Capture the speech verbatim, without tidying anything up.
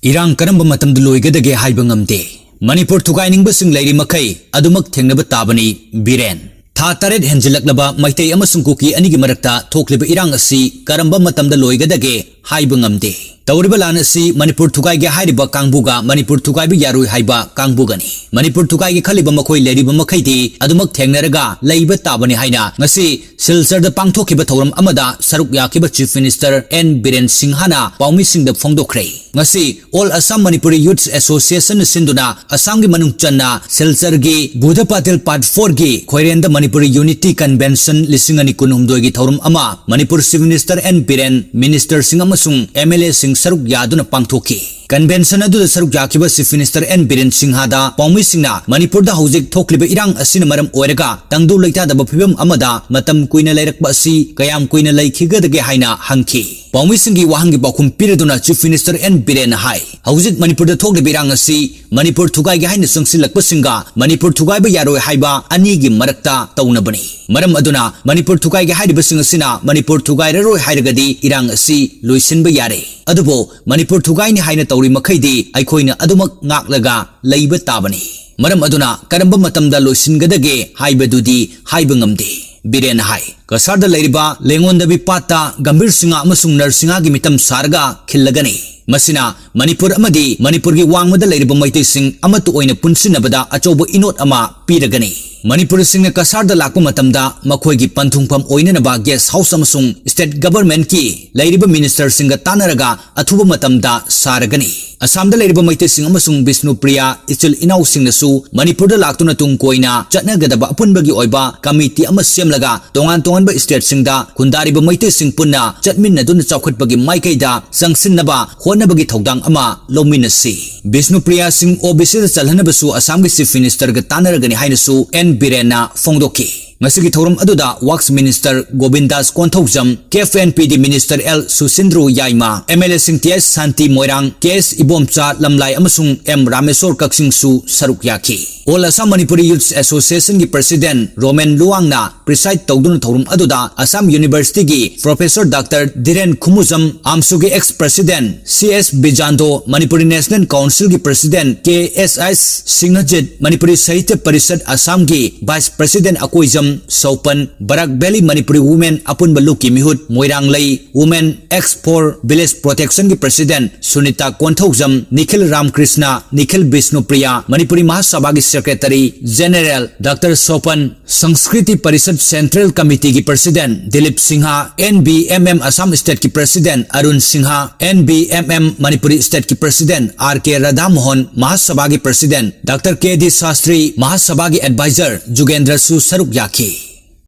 ꯏꯔꯥꯡ ꯀꯔꯝꯕ ꯃꯇꯝꯗ ꯂꯣꯏꯒꯗꯒꯦ ꯍꯥꯏꯕ ꯉꯝꯗꯦ꯫ ꯃꯅꯤꯄꯨꯔ ꯊꯨꯒꯥꯏꯅꯤꯡꯕꯁꯤꯡ ꯂꯩꯔꯤ ꯃꯈꯩ ꯑꯗꯨꯃꯛ ꯊꯦꯡꯅꯕ ꯇꯥꯕꯅꯤ, ꯕꯤꯔꯦꯟ꯫ ꯊꯥ ꯇꯔꯦꯠ ꯍꯦꯟꯖꯤꯜꯂꯛꯂꯕ ꯃꯩꯇꯩ ꯑꯃꯁꯨꯡ ꯀꯨꯀꯤ ꯑꯅꯤꯒꯤ ꯃꯔꯛꯇ ꯊꯣꯛꯂꯤꯕ ꯏꯔꯥꯡ ꯑꯁꯤ ꯀꯔꯝꯕ ꯃꯇꯝꯗ ꯂꯣꯏꯒꯗꯒꯦ ꯍꯥꯏꯕ ꯉꯝꯗꯦ꯫ ꯇꯧꯔꯤꯕ ꯂꯥꯟ ꯑꯁꯤ ꯃꯅꯤꯄꯨꯔ ꯊꯨꯒꯥꯏꯒꯦ ꯍꯥꯏꯔꯤꯕ ꯀꯥꯡꯕꯨꯒ ꯃꯅꯤꯄꯨꯔ ꯊꯨꯒꯥꯏꯕ ꯌꯥꯔꯣꯏ ꯍꯥꯏꯕ ꯀꯥꯡꯕꯨꯒꯅꯤ꯫ ꯃꯅꯤꯄꯨꯔ ꯊꯨꯒꯥꯏꯒꯦ ꯈꯜꯂꯤꯕ ꯃꯈꯣꯏ ꯂꯩꯔꯤꯕ ꯃꯈꯩꯗꯤ ꯑꯗꯨꯃꯛ ꯊꯦꯡꯅꯔꯒ ꯂꯩꯕ ꯇꯥꯕꯅꯤ ꯍꯥꯏꯅ ꯉꯁꯤ ꯁꯤꯜꯆꯔꯗ ꯄꯥꯡꯊꯣꯛꯈꯤꯕ ꯊꯧꯔꯝ ꯑꯃꯗ ꯁꯔꯨꯛ ꯌꯥꯈꯤꯕ Chief Minister ꯑꯦꯟ ꯕꯤꯔꯦꯟ ꯁꯤꯡꯍꯅ ꯄꯥꯎꯃꯤꯁꯤꯡꯗ ꯐꯣꯡꯗꯣꯛꯈ꯭ꯔꯦ꯫ ꯉꯁꯤ All Assam Manipuri Youths Association ꯅ ꯁꯤꯟꯗꯨꯅ ꯑꯁꯥꯝꯒꯤ ꯃꯅꯨꯡ ꯆꯟꯅ ꯁꯤꯜꯆꯔꯒꯤ ꯕꯨꯙ ꯄꯥꯇꯤꯜ Part four ꯒꯤ ꯈꯣꯏꯔꯦꯟꯗ Manipuri Unity Convention ꯂꯤꯁꯤꯡ ꯑꯅꯤ ꯀꯨꯟꯍꯨꯝꯗꯣꯏꯒꯤ ꯊꯧꯔꯝ ꯑꯃ Manipur Chief Minister N Biren, minister ꯁꯤꯡ ꯑꯃꯁꯨꯡ ꯑꯦꯝ ꯑꯦꯜ ꯑꯦ ꯁꯤꯡ ꯁꯔꯨꯛ ꯌꯥꯗꯨꯅ ꯄꯥꯡꯊꯣꯛꯈꯤ꯫ Convention ꯑꯗꯨꯗ ꯁꯔꯨꯛ ꯌꯥꯈꯤꯕ Chief Minister ꯑꯦꯟ ꯕꯤꯔꯦꯟ ꯁꯤꯡꯍꯗ ꯄꯥꯎꯃꯤꯁꯤꯡꯅ ꯃꯅꯤꯄꯨꯔꯗ ꯍꯧꯖꯤꯛ ꯊꯣꯛꯂꯤꯕ ꯏꯔꯥꯡ ꯑꯁꯤꯅ ꯃꯔꯝ ꯑꯣꯏꯔꯒ ꯇꯪꯗꯨ ꯂꯩꯇꯥꯗꯕ ꯐꯤꯕꯝ ꯑꯃꯗ ꯃꯇꯝ ꯀꯨꯏꯅ ꯂꯩꯔꯛꯄ ꯑꯁꯤ ꯀꯌꯥꯝ ꯀꯨꯏꯅ ꯂꯩꯈꯤꯒꯗꯒꯦ ꯍꯥꯏꯅ ꯍꯪꯈꯤ꯫ ꯄꯥꯎꯃꯤꯁꯤꯡꯒꯤ ꯋꯥꯍꯪꯒꯤ ꯄꯥꯎꯈꯨꯝ ꯄꯤꯔꯗꯨꯅ Chief Minister ꯑꯦꯟ ꯕꯤꯔꯦꯟꯅ ꯍꯥꯏ, ꯍꯧꯖꯤꯛ ꯃꯅꯤꯄꯨꯔꯗ ꯊꯣꯛꯂꯤꯕ ꯏꯔꯥꯡ ꯑꯁꯤ ꯃꯅꯤꯄꯨꯔ ꯊꯨꯒꯥꯏꯒꯦ ꯍꯥꯏꯅ ꯆꯪꯁꯤꯜꯂꯛꯄꯁꯤꯡꯒ ꯃꯅꯤꯄꯨꯔ ꯊꯨꯒꯥꯏꯕ ꯌꯥꯔꯣꯏ ꯍꯥꯏꯕ ꯑꯅꯤꯒꯤ ꯃꯔꯛꯇ ꯇꯧꯅꯕꯅꯤ꯫ ꯃꯔꯝ ꯑꯗꯨꯅ ꯃꯅꯤꯄꯨꯔ ꯊꯨꯒꯥꯏꯒꯦ ꯍꯥꯏꯔꯤꯕꯁꯤꯡ ꯑꯁꯤꯅ ꯃꯅꯤꯄꯨꯔ ꯊꯨꯒꯥꯏꯔꯔꯣꯏ ꯍꯥꯏꯔꯒꯗꯤ ꯏꯔꯥꯡ ꯑꯁꯤ ꯂꯣꯏꯁꯤꯟꯕ ꯌꯥꯔꯦ꯫ ꯑꯗꯨꯕꯨ ꯃꯅꯤꯄꯨꯔ ꯊꯨꯒꯥꯏꯅꯤ ꯍꯥꯏꯅ ꯇꯧꯔꯤ ꯃꯈꯩꯗꯤ ꯑꯩꯈꯣꯏꯅ ꯑꯗꯨꯃꯛ ꯉꯥꯛꯂꯒ ꯂꯩꯕ ꯇꯥꯕꯅꯤ꯫ ꯃꯔꯝ ꯑꯗꯨꯅ ꯀꯔꯝꯕ ꯃꯇꯝꯗ ꯂꯣꯏꯁꯤꯟꯒꯗꯒꯦ ꯍꯥꯏꯕꯗꯨꯗꯤ ꯍꯥꯏꯕ ꯉꯝꯗꯦ, ꯕꯤꯔꯦꯟꯅ ꯍꯥꯏ꯫ ꯀꯁꯥꯔꯗ ꯂꯩꯔꯤꯕ ꯂꯦꯡꯉꯣꯟꯗꯕꯤ ꯄꯥꯠꯇ ꯒꯝꯚꯤꯔ ꯁꯤꯡꯍ ꯑꯃꯁꯨꯡ ꯅꯔꯁꯤꯡꯍꯒꯤ ꯃꯤꯇꯝ ꯁꯥꯔꯒ ꯈꯤꯜꯂꯒꯅꯤ꯫ ꯃꯁꯤꯅ ꯃꯅꯤꯄꯨꯔ ꯑꯃꯗꯤ ꯃꯅꯤꯄꯨꯔꯒꯤ ꯋꯥꯡꯃꯗ ꯂꯩꯔꯤꯕ ꯃꯩꯇꯩꯁꯤꯡ ꯑꯃꯠꯇ ꯑꯣꯏꯅ ꯄꯨꯟꯁꯤꯟꯅꯕꯗ ꯑꯆꯧꯕ ꯏꯅꯣꯠ ꯑꯃ ꯄꯤꯔꯒꯅꯤ꯫ ꯃꯅꯤꯄꯨꯔꯤꯁꯤꯡꯅ ꯀꯁꯥꯔꯗ ꯂꯥꯛꯄ ꯃꯇꯝꯗ ꯃꯈꯣꯏꯒꯤ ꯄꯟꯊꯨꯡꯐꯝ ꯑꯣꯏꯅꯅꯕ guest house ꯑꯃꯁꯨꯡ state government ꯀꯤ ꯂꯩꯔꯤꯕ minister ꯁꯤꯡꯒ ꯇꯥꯟꯅꯔꯒ ꯑꯊꯨꯕ ꯃꯇꯝꯗ ꯁꯥꯔꯒꯅꯤ꯫ ꯑꯁꯥꯝꯗ ꯂꯩꯔꯤꯕ ꯃꯩꯇꯩꯁꯤꯡ ꯑꯃꯁꯨꯡ ꯕꯤꯁꯅꯨꯄ꯭ꯔꯤꯌꯥ ꯏꯆꯤꯜ ꯏꯅꯥꯎꯁꯤꯡꯅꯁꯨ ꯃꯅꯤꯄꯨꯔꯗ ꯂꯥꯛꯇꯨꯅ ꯇꯨꯡ ꯀꯣꯏꯅ ꯆꯠꯅꯒꯗꯕ ꯑꯄꯨꯟꯕꯒꯤ ꯑꯣꯏꯕ committee ꯑꯃ ꯁꯦꯝꯂꯒ ꯇꯣꯉꯥꯟ ꯇꯣꯉꯥꯟꯕ state ꯁꯤꯡꯗ ꯈꯨꯟꯗꯥꯔꯤꯕ ꯃꯩꯇꯩꯁꯤꯡ ꯄꯨꯟꯅ ꯆꯠꯃꯤꯟꯅꯗꯨꯅ ꯆꯥꯎꯈꯠꯄꯒꯤ ꯃꯥꯏꯀꯩꯗ ꯆꯪꯁꯤꯟꯅꯕ ꯍꯣꯠꯅꯕꯒꯤ ꯊꯧꯗꯥꯡ ꯑꯃ ꯂꯧꯃꯤꯟꯅꯁꯤ꯫ ꯕꯤꯁꯅꯨꯄ꯭ꯔꯤꯌꯥ ꯁꯤꯡ O B C ꯗ ꯆꯜꯍꯟꯅꯕꯁꯨ ꯑꯁꯥꯝꯒꯤ Chief Minister ꯒ ꯇꯥꯟꯅꯔꯒꯅꯤ ꯍꯥꯏꯅꯁꯨ ꯑꯦꯟ ꯕꯤꯔꯦꯟꯅ ꯐꯣꯡꯗꯣꯛꯈꯤ꯫ ꯉꯁꯤꯒꯤ ꯊꯧꯔꯝ ꯑꯗꯨꯗ Works Minister Govindas Konthoujam, K F N P D Minister L Susindro Yaima, M L ꯑꯦꯁꯤꯡ T S Shanti Moirang, K S Ibomcha Lamlai ꯑꯃꯁꯨꯡ ꯑꯦꯝ ꯔꯥꯃꯦꯁꯣꯔ ꯀꯛꯆꯤꯡꯁꯨ ꯁꯔꯨꯛ ꯌꯥꯈꯤ꯫ All Assam Manipuri Youth Association ꯒꯤ President ꯔꯣꯃꯦꯟ ꯂꯨꯋꯥꯡꯅ preside ꯇꯧꯗꯨꯅ ꯊꯧꯔꯝ ꯑꯗꯨꯗ Assam University ꯒꯤ Professor Doctor ꯙꯤꯔꯦꯟ ꯈꯨꯃꯨꯖꯝ, ꯑꯥꯝꯁꯨꯒꯤ ex President C S ꯕꯤꯖꯥꯟꯗꯣ, Manipuri National Council ꯒꯤ President ꯀꯦ ꯑꯦꯁ ꯑꯦꯁ ꯁꯤꯡꯍꯖꯤꯠ, ꯃꯅꯤꯄꯨꯔꯤ ꯁꯥꯍꯤꯇ꯭ꯌ ꯄꯔꯤꯁꯠ ꯑꯁꯥꯝꯒꯤ Vice President ꯑꯀꯣꯏꯖꯝ ꯁꯧꯄꯟ, ꯕꯔꯥꯛ Valley Manipuri Women ꯑꯄꯨꯟꯕ ꯂꯨꯞꯀꯤ ꯃꯤꯍꯨꯠ ꯃꯣꯏꯔꯥꯡꯂꯩ Women ex for Village Protection ꯒꯤ President ꯁꯨꯅꯤꯇꯥ ꯀꯣꯟꯊꯧꯖꯝ, ꯅꯤꯈꯤꯜ ꯔꯥꯝꯀ꯭ꯔꯤꯁꯅ, ꯅꯤꯈꯤꯜ ꯕꯤꯁꯅꯨꯄ꯭ꯔꯤꯌꯥ, ꯃꯅꯤꯄꯨꯔꯤ ꯃꯍꯥꯁꯚꯥꯒꯤ Secretary General Doctor Sopan, Sanskriti Parishad Central Committee ꯒꯤ President Dilip Singh, N B M M Assam State ꯀꯤ President Arun Singh, N B M M Manipuri State ꯀꯤ President ꯑꯥꯔ ꯀꯦ ꯔꯥꯙꯥꯃꯣꯍꯟ, ꯃꯍꯥꯁꯚꯥꯒꯤ President doctor K D Shastri, ꯃꯍꯥꯁꯚꯥꯒꯤ Advisor ꯖꯨꯒꯦꯟꯗ꯭ꯔꯁꯨ ꯁꯔꯨꯛ ꯌꯥꯈꯤ꯫